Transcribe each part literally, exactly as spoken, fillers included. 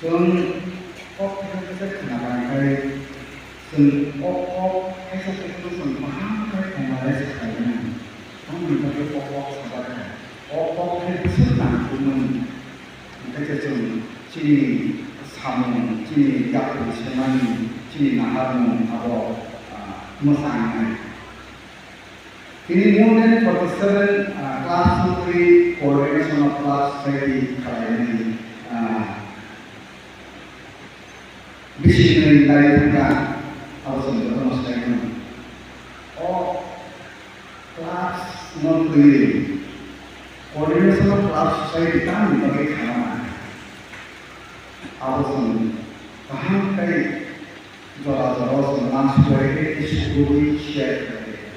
Chwng kok kisa kisa khna bai khai, chwng o kok kaisa kisa chwng kaham khe khna bai se khlai mano. Tamoni bagwi o kok sabar kha. O kok khe bwswk nangkukmani. Hwnkhe khe chwng chini samung, chini yapri swmani, chini naharmung abo, ah, mwchangnai. Tini more than forty-seven, ah, clubs ni twi coordination of club society khwlainani, ah, bisi hwnwi nai thangkha, abo chwng jotono swlai mano. O clubs no twiwi coordination of club society tamni bagwi khaima, abo chwng kaham khe jora jora o chwng uansukhlai khe tei sugurwi share khlai khe.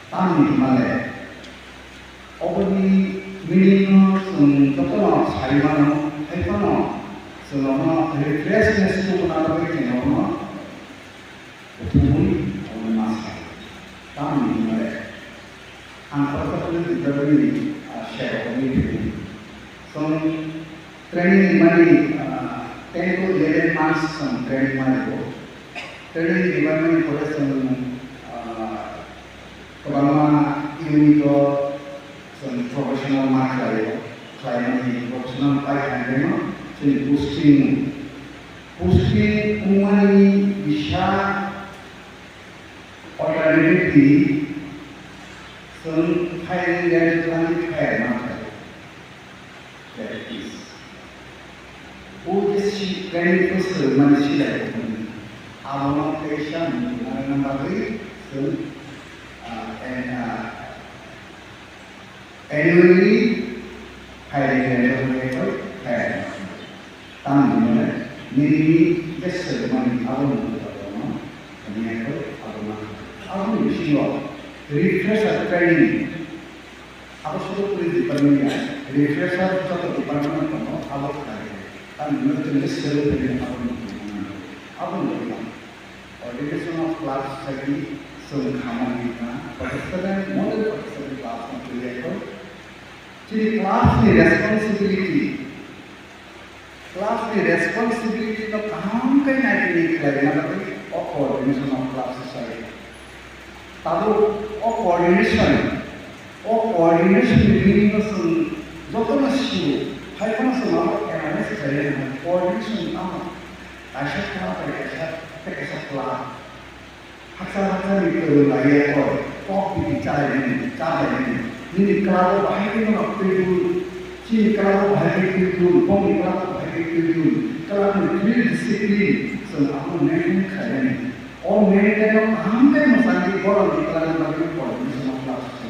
Tamni hwnba le, oboni meaning no chwng jotono sai mano, hai phano chwng abono refreshment tubuna bagwi chwng abono kuthumwi abono ma sai. Tamni hwnba le, ang kok kok ni twijlagwi, ah, share khlai khe. Chwng training rimani, ah, ten to eleven months chwng training ma rio. Training rimani pore chwng, ah, kwbangma unit o chwng professional ma khlaio. Khlaimani professional pai khainaino chwng posting, posting wngmani bisa alternative ni chwng firing range ni fire ma khlai. Practice. O je si training khe swrwngmani silai rokni. Abono teisa nangna bagwi chwng, ah, an-, ah, annually firing range ni fire. Tamni hwnle nini je swrwngmani abo nungwi tongma hwnwi abo ma. Aboni bisingo refresher training. Abo sudu police department ya, refresher joto department tongo, abo khlai. Tamni hwnle chwngno swrwng training abo nungwi tongma. Abo nungwi tongma. Coordination of clubs chakni chwng khamani wngkha, forty-seven, more than forty-seven clubs no twiwi kho. Chini clubs ni responsibility, clubs ni responsibility no kaham khe naiwi khlaina bagwi o coordination of clubs se sai. Tabuk o coordination, o coordination ni meaning no chwng jotono sio, hai phano chwng abo analyze khlaiwi nai, coordination tamo kaisa club bai kaisa, tei kaisa club. Haksa haksa ni kwrwng lai ya koi, kok bini chalainani, chalainani. Nini club o bahai khe no twi dul, chini club o bahai khe twi dul, bongni club o bahai khe twi dul, club ni field discipline, chwng abo maintain khlainani. O maintain no kaham khe mwsangwi borokni club ni bagwi coordination of club se.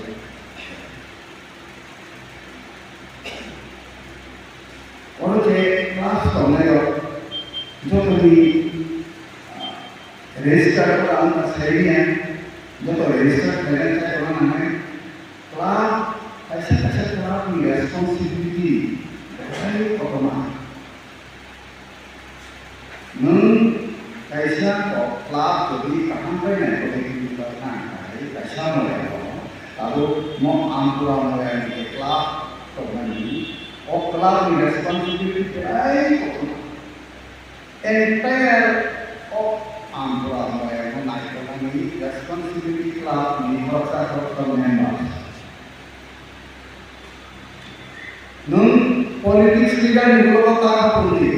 Oro je class tongnai rok jotoni, ah, register ko ang ta sai ya, joto register khaina chai tongna nangnai. Club, kaisa kaisa club ni responsibility belai kotorma. Nwng kaisa kok club jodi kaham khe nai khe twi ba thang khai kaisa moya no, tabuk mo Ampura moya ni je club tongmani, o club ni responsibility belai kotorma. Entire o Ampura moya no naikolnani responsibility club ni khoroksa khoroksa members. Nwng politics leader ni ulo ta kha phuru di.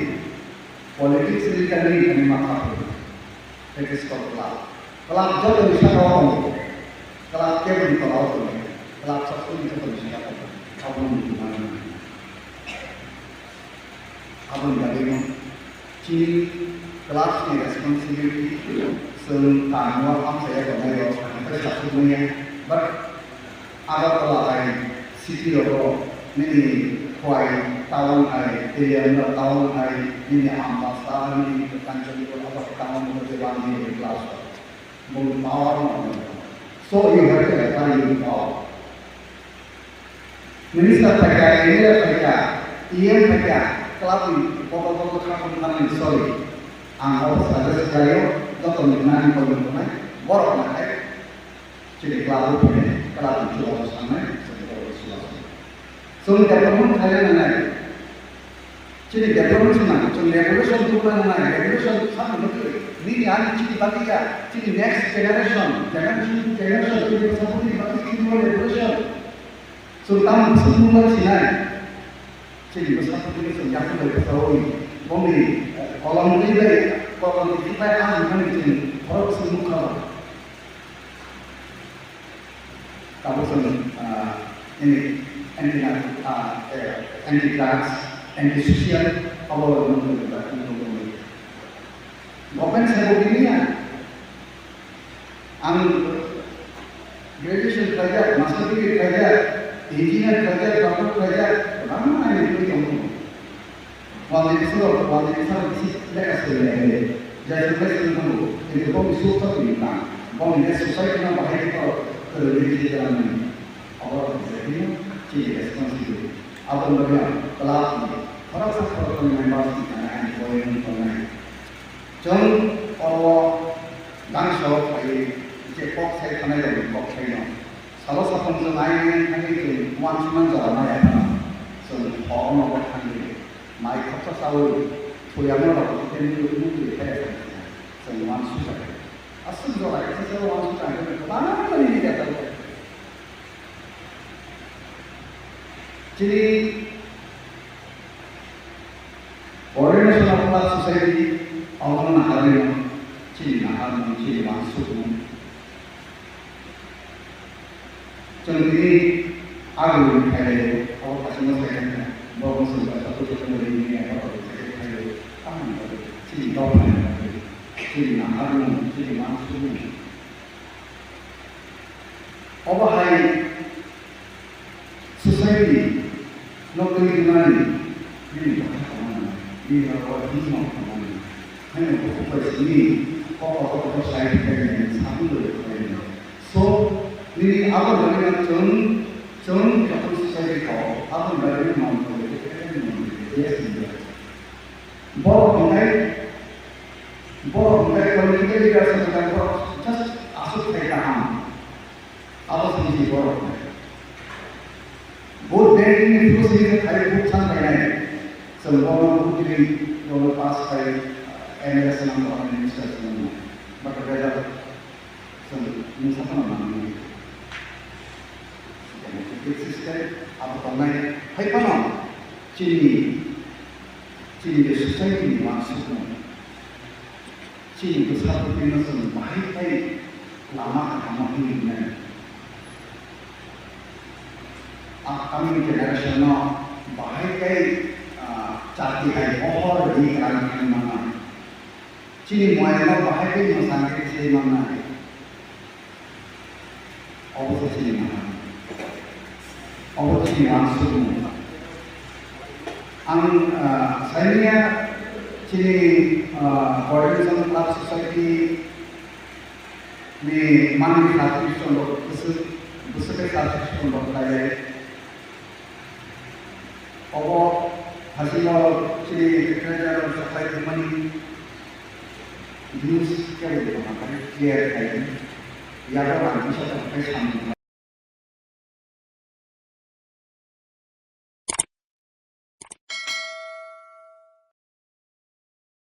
Politics leader ni thani ma kha phuru. That is called club. Club joto ni saka o tongo. Club kebo ni tola o tongo. Club sasuni joto ni saka o tongo. Abo ni tongo. Abo ni bagwi no. Chini clubs ni responsibility, chwng kamungo hamsaya tongnai rok, hamsaya sakhuk manya, but Agartala hai city rogo nini Khowai town hai, Teliamura town hai, nini Ambasa, nini Kanchanpur, abo town rogo je bang nini clubs rok. Bung power no. So you have to apply your power. Minister phaikha, M L A phaikha, E M phaikha, club ni bokol bokol kha phone kha nai, sorry. Ang abo suggest khlaio, joto ni nani kol ni tongnai, borok na khai, chini club o phainai, club ni chubachu sangnai, chini borok ni chubachu. Chwng development khaina nangnai. Chini development se nango, chwng revolution tubuna nangnai, revolution kha hwnwi twi. Nini ani chini bagwi ya, chini next generation, generation to generation, chini bwsakni bagwi chini revolution. Chwng tamo bwswk mungla sinai. Chini bwsakni bagwi chwng yakung bai bwsaui, bongni, eh, kolom twi bai, kolom twi bai ang hwnmani chwng khorok bwswk nukha ba. Tabuk chwng, ah, ini, anti, ah, eh, anti drugs, anti social, abo government sabo bini ya. Ang graduation khaijak, master degree khaijak, engineer khaijak, doctor khaijak, bangma ani twi tongo. Wal ni bwskango, wal ni bwskango bisi lekha swrwngya hwnwi. Jai swrwngbai swrwng thango, kintu bongni suk tongmani tang, bongni je society no bahai khe borok kwrwngwi bisi jalanmani. Oborok hwnjai phano chini responsibility. Aboni bagwi ang club ni khoroksa khoroksa ni members ni thani ani poimung tongnai. Chwng oro gangsa o phaiwi je kok sai thanai rokni kok sai no. Salo satung chwng ai ai thangwi chwng uansukmani jora maya phano chwng hor nogo thangwi mai khoroksa chaui thuyama rok tei mui mui twi phai rok chwng uansukjak. Aswk jora kisa se uansukjak hwnkhe kwbangma nini jatao chini Coordination of Club Society, obono naharwi no, chini naharmung, chini uansukmung. Chwng tini agulni khailaibo, abo kaisa no sai kha, bo bwswk bai sabu sabu bai nini abo abo sai khailaibo, tamoni bagwi, chini dophani bagwi, chini naharmung, chini uansukmung. Obo hai society no twi rwnani nini bwkha tongmani, nini oro himma tongmani, haino bukhuk bai simi kok kok kok sai phai nini samung bai phai nini. So, nini abo nini chwng, chwng joto society ko abo nini man ko yes nini. Borok hwnkhai, borok hwnkhai political leaders hwnkhai borok just aswk khai kaham. Abo se bisi borok hwnkhai. Vote banking ni through se khai vote san khainai. Chwng bono vote ri, bono pass khai, M L A se nang, bono minister se nang. But whether Chwng mungsa phano manwi democratic system abo tongnai, hai phano chini, chini je society ni uansukmung, chini bwsa bwtwi no chwng bahai khai lama kaham o himwi rinai. Upcoming generation no bahai khai, ah, chati hai pohor ri kwrwng khlai manna. Chini moyang no bahai khe mwsang khe se manna. Obo se chini manna. Obo chini uansukmung. Ang, ah, saimanya chini, ah, Coordination Club Society ni manwi satisfaction rok bwswk, bwswk khe satisfaction rok khlai. Obo hasingo chini secretary rok sapai thangmani news kebo tongma khe clear khai di. Yago ang kisa tong khe samung.